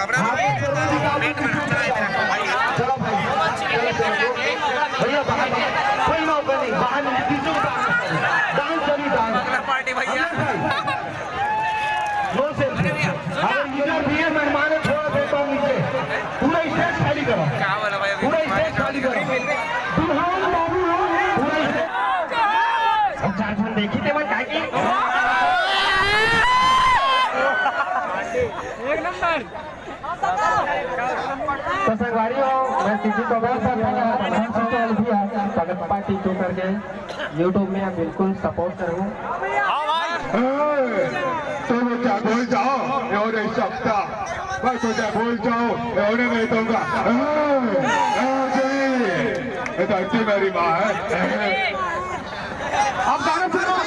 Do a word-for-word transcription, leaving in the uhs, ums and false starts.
चलो भाई, चलो, चलो, चलो। भैया, बाहर, बाहर, कोई मौका नहीं, बाहर नहीं, पीछे उतार, डांस चलिए, डांस। पार्टी भैया। नो सेल्फी। अगर इधर भी है, मेहमान है, थोड़ा देर बाद नीचे। पूरा स्टेज खाली करो। क्या बोला भाई, अभी पूरा स्टेज खाली करो। दुल्हन बाबू हो, पूरा स्टेज। हम चार झन देखी थे, मैं काकी। एक नंबर। तो संगवारी हो, मैं सीजी को बहुत बहुत धन्यवाद। हम सोचे अभी आप भगत पार्टी टू करके YouTube में आप बिल्कुल सपोर्ट करो। ए, तुम क्या भूल जाओ, ఎవరే చెప్తా। मैं तुझे भूल जाओ, ఎవరే नहीं दूंगा। ए, ए, जी, ये धरती मेरी माँ है। अब गाना सुनो।